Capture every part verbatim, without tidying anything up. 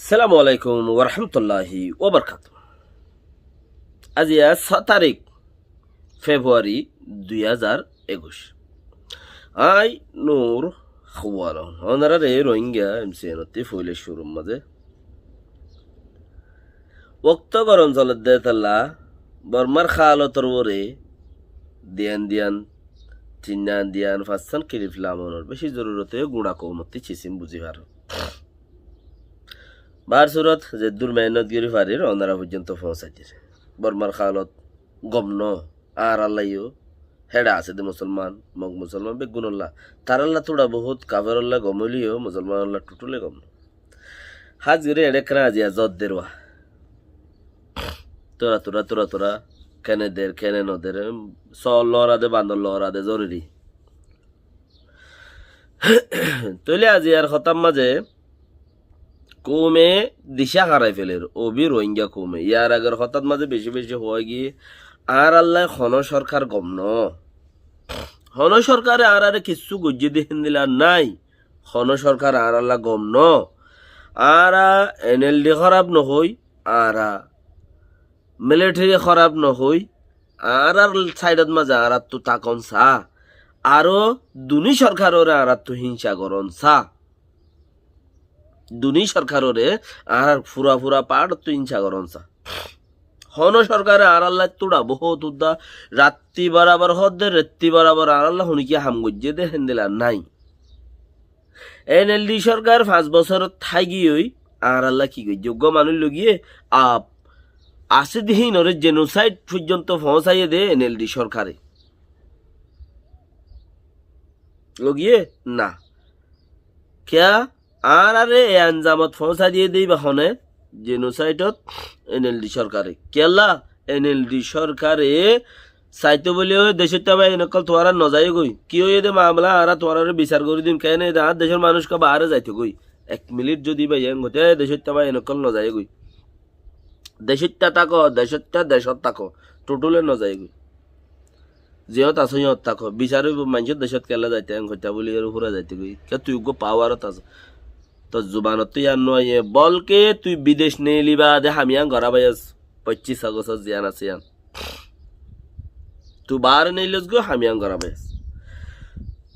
Assalamu alaikum warahmatulláhi wabarakátuhu. Aijja só tarík Februari dui házar ekuic. Añí Nur Kuwalo. Ónarare Rohingya M C N ottú foila cúrur mazé. Wokto gorom soledde tolla Bormar hálotor uore diyan diyan, tinnan diyan, fañssan kilif lamonor beci zorurot óiye, guñça koumottú cisim buzi faro. Bar surot zeddúr mehénnot gorí farir, ónara foijjonto foóñsai dir. Bormar hálot gom no, añárallá yó, héçe asé de musolman, Mog musolman, beggúnolla. Tarálla túça bohút, kaferolla gom óileyo, musolmanolla thuthúle gom no. Hás gorí eçé ekkán aziya zor der uwa. Tura tura, tura tura, kene der, kene no der, em, sóor lorade, bandor lorade, zoruri. Tóile aziyar hotár mazé koume dicá hárai feler, óbi Rohingya koume. Yar agor hotár mazé beci beci hoói giyé, añárallá honó sorkar gom no. Honó sorkare añárare kissú goijjé de héndilla nái. Honó sorkar añárallá gom no. Añára N L D hóraf no hoi, añára militeri hóraf no hoi, añárar saidot mazé añárattu tákon saá. Aró duní sorkarore añárattu hínsa gorón saá. Duní sorkarore añárar fura fura paáñttu hínsa gorón saá. Honó sorkare añárallá túça bohút udda, ratti borabor hoódde, ratti borabor añárallá honikká ham goijjé de héndilla nái. N L D sorkar fañs bosór táigiyoi añárallá ki goijjé? Uggúa manúic logiyé, a, asé de híinore jenosaid foijjonto foóñsaiyé de N L D sorkare. Logiyé? Na. Kiyá? Añárare e anzamot foóñsai diyé de íba hone, jenosaidot N L D sorkare. Kiyólla? N L D sorkare saitó bóli, "Ói decóitta bái en ókkol tuáñra nozaiyó goi. Ki óiye de mamela añára tuáñrare bisar gorí dim. Keéne de añár decór manúic uggúa baáre zaitó goi." Ek minit zodi bái en hoité, "Ói decóitta bái en ókkol nozaiyó goi. Decóitta táko, decóitta decót táko. Thuthúle nozaiyó goi. Ziyót asó yíñot táko. Bisar óibo, maincór decót kiyólla zaitó?" En hoittá bóli aró fúrai zaitó goi. Kiyá tui uggúa pawarot asó. Tor zubanottú yían no aiyé. Bolke tui bidec neeli baade ham yían gorá baiyós. Foccíc Agostót ziyán asé yían. Tui baáre neilós goi ham yían gorá baiyós.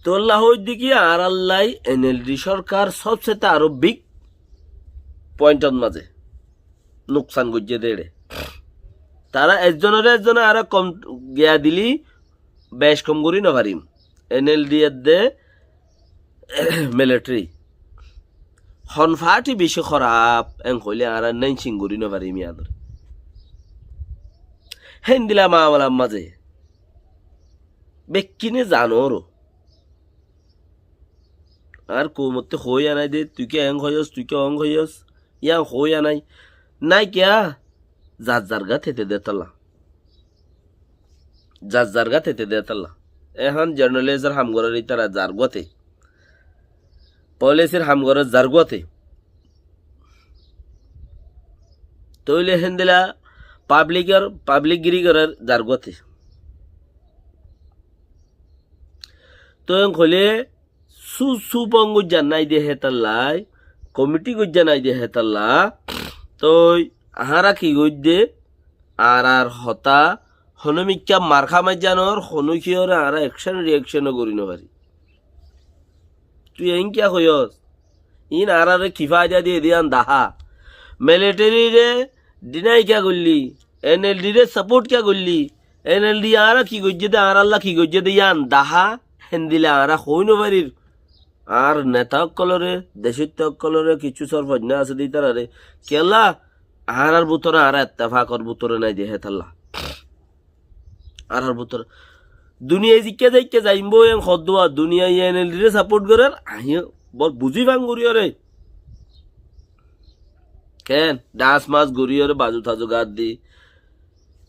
Tolla hoóidde ki añárallá N L D sorkar sobsete aró big pointot mazé nuksan goijjé de éçe. Tará ezzonore ezzone aró kom giya dili bec kom gorí nofarim. N L D edde militeri. Hon faáñti beci hóraf, en hoilé añára naincing gorí nofarim yíanore. Héndilla maamalar mazé bekkúne zanóro. Añár koumottú hoóiya nái de, tui kiyá en hoiyós, tui kiyá en hoiyós, yían hoóiya nái. Nái kiyá? Zar zargát héte de tolla. Zar zargát héte de tolla. Ehón jornalistor ham gorér ítara zargóte. Polisor ham gorér zargóte. Tóile héndilla pablikor, pablik giri gorér zargóte. Tói en hoilé su, su pong goijjá nái de hétallá, komiti goijjá nái de hétallá, tói añára ki goijjé? Añárar hotá honó mikká mar há maijjá noór, honó kiyóre añára ekcon riekcon ó gorí nofarí. Tui eén kiyá hoiyós? Iín añáráre ki faida diyé de yían dahá. Militerire dinai kiyá goillí? N L D re saport kiyá goillí? N L D añára ki goijjé de, añárálla ki goijjé de yían dahá. Héndilla añára hoói nofarir. Añár neta ókkolore, decóitta ókkolore, kiccú sor foinná asé de ítarare. Kiyólla? Añárár bútore, añára ettefakor bútore nái de hétallá. Añárár bútore. Duniyai zikká zaikká zaiyum bói en hoddúa, duniyai N L D re saport gorér, aññí bóut buzí fang goríyore. Keén? Dhás mas goríyore, bazu tazu gat di.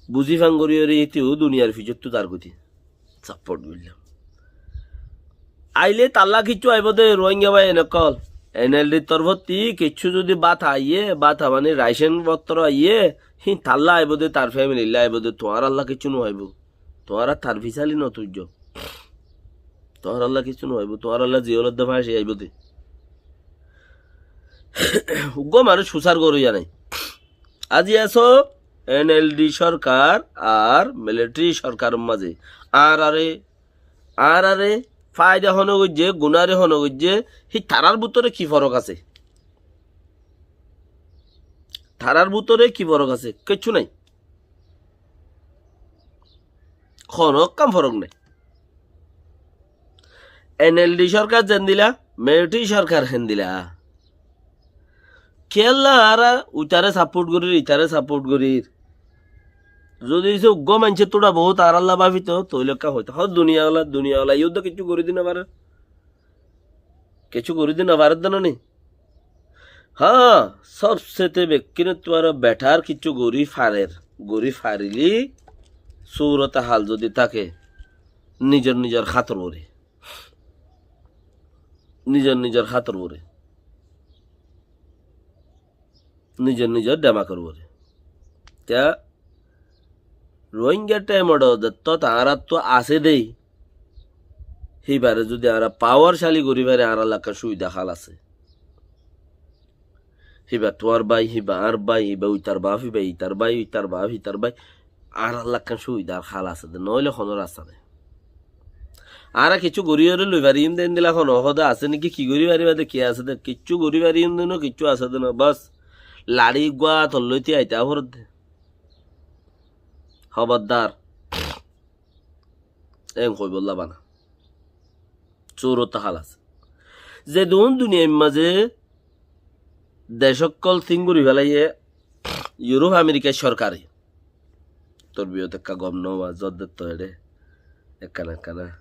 Buzí fang goríyore, íte ó duniyar ficottú zar goi de. Saport goillám. Ailé tallá kiccú aibó de, Rohingya bái en ókkol. N L D r torfótti kiccú zodi bát aiyé, bát mani raicén fottor aiyé, híin talla aibó de, tar femililla aibó de, tuáñralla kiccú no aibó. Tuáñra tar fisali no tuijjó. Tuáñralla kiccú no aibó, tuáñralla ziyólodde fáñci aibó de. Uggúa manúic fusár goróiya nái. Azi asó N L D sorkar ar militari sorkaror mazé. Añárare, añárare faida hone goijjé, gunáre hone goijjé, hí tarár bútore ki forok asé? Tarár bútore ki forok asé? Kiccú nái. Honó ekkán forok nái. N L D sorkar zendila, militari sorkar hendila. Kiyólla añára uitaré saport gorír, itaré saport gorír? Zodi se uggúa maincé tura bout añáralla báfito, tóile ekká hoitó, hó duniyawala, duniyawala, iyó to kiccú gorí di no farer. Kiccú gorí di no farer de no ni? Há, sobsete bekkúnottú aró betar kiccú gorí farer. Gorí farilé surot hal zodi táke, nizor nizor hátor uore. Nizor nizor hátor uore. Nizor nizor demakor uore. Te Rohingya thaimot zettót añárattu asé dé, híbare zodi añára pawarcali gorí fari, añárar lakkán cúbida hál asé. Híba tuáñr bái, híba añár bái, híba uitar baf, híba itar bái, uitar baf, itar bái. Añárar lakkán cúbidar hál asé dé, noóile honó rasta nái. Añára kiccú gorí yóre loi fariyum dé, endilla honó hoda asé niki, ki gorí faribá dé, ki asé dé, kiccú gorí fariyum dé no, kiccú asé dé no, bas. Laçí uggúa átot loi tíaita foredde. Hobordar. Eén hoibolla bana. Surot hál asé. Zedún duniyair mazé dec ókkol sín gorí felaiyé Yurop Amerikar sorkare. Torbiyot ekka gom no, zodde to eçe ekkana ekkana.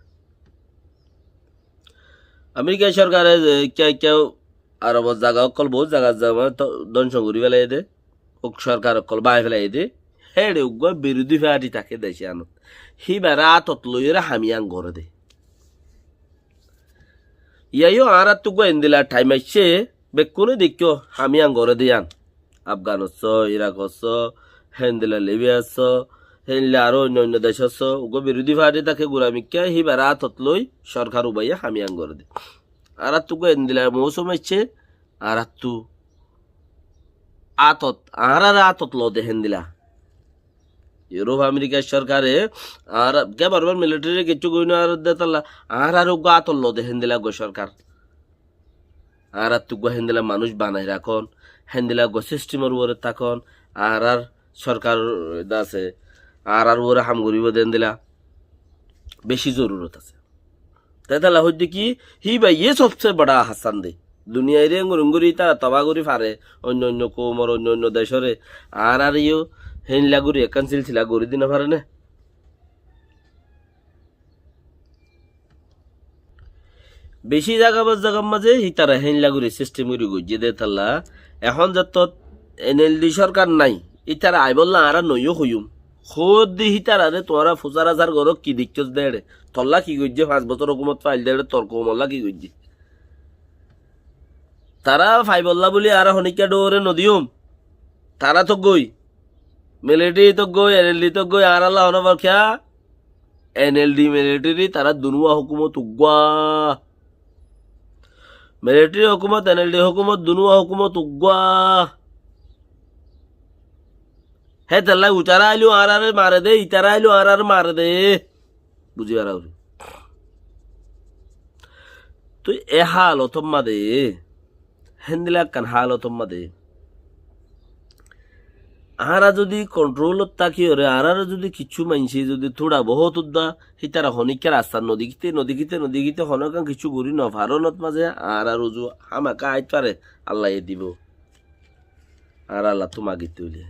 Amerikar sorkare ze ekka ekka Arobor zaga ókkol, bout zaga zaga to dóngco gorí felaiyé dé. Ók sorkar ókkol bái felaiyé dé. Héçe uggúa birodí fati táke dec iyanot. Híbare átot loiyóre ham iyan goré dé. Iyá yó añárattu uggúa endilla thaim aiccé, bekkúne deikkó ham iyan goré dé iyan. Afgan ossó, Irak ossó, héndilla Libiya ossó, héndilla aró oinno oinno dec ossó, uggúa birodí fati táke guramikká, híbare átot loi sorkar ubaiyé ham iyan goré dé. Añárattu uggúa endilla mousum aiccé, añárattu átot, añárare átot lo de héndilla. Yurop Amerikar sorkare añára, ge barbar militari kiccú gorí no faredde tolla, añárare uggúa átot lo de héndilla uggúa sorkar. Añárattu uggúa héndilla manúic banai rakón, héndilla uggúa sistemor uore tákon, añárar sorkar de asé, añárar uore ham goríbo de héndilla beci zorurot asé. Te tala hoidde ki, híba ye sobse bada ahsan de. Duniyaire engur engur itara toba gorí fare, oinno oinno koumor, oinno oinno decóre, añárare yó héndilla gorí ekkán silsila gorí di no fare né? Beci zaga bad zagar mazé hitara héndilla gorí sistem gorí goijjé de talla. Ehón zettót N L D sorkar nai, hitara aibolla añára noiyó hoiyum. Hoódde hitarare tuáñra fusar asar goró ki deikkós de eçe. Tolla ki goijjé, fañs bosór hókumot fail de eçe, tor koumolla ki goijjé. Tará faibolla buli añára honikká dhoóre nodiyum. Tará toggói. Militari toggói, N L D toggói, añárálla honó forkiyá. N L D militari tará dunúwa hókumot uggúa. Militari hókumot, N L D hókumot, dunúwa hókumot uggúa. Hétolla uitará ailó añáráre mare de, itará ailó añáráre mare de. Buzí fara ucit. Toi e halotor mazé, héndilla ekkán halotor mazé, añára zodi kontrolot tákiyóre, añárare zodi kiccú maincé zodi túra bohót udda, hítara honíkka rasta nodekíte, nodekíte, nodekíte, honó ekkán kiccú gorí nofarónot mazé, añárar uzu hámaka aáit fare, Allaye dibou. Añára Allattú magitté óile.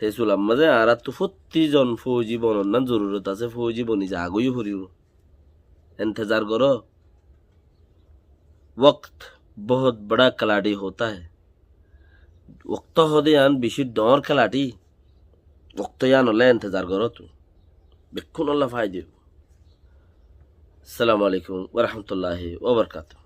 Hé sulam mazé añáráttu fottí zon fouji bononnán zorurot asé, fouji boni zagói foribó. Entezar goró. وقت بہت بڑا کھلاڑی ہوتا ہے. Októ hoó de yián bicí dhoóñr kélaçí. Októ yiánolla entezar goró tui. Bekkúnolla fáida óibo. Assalamu alaikum wa rahmatullahi wa barakatuhu.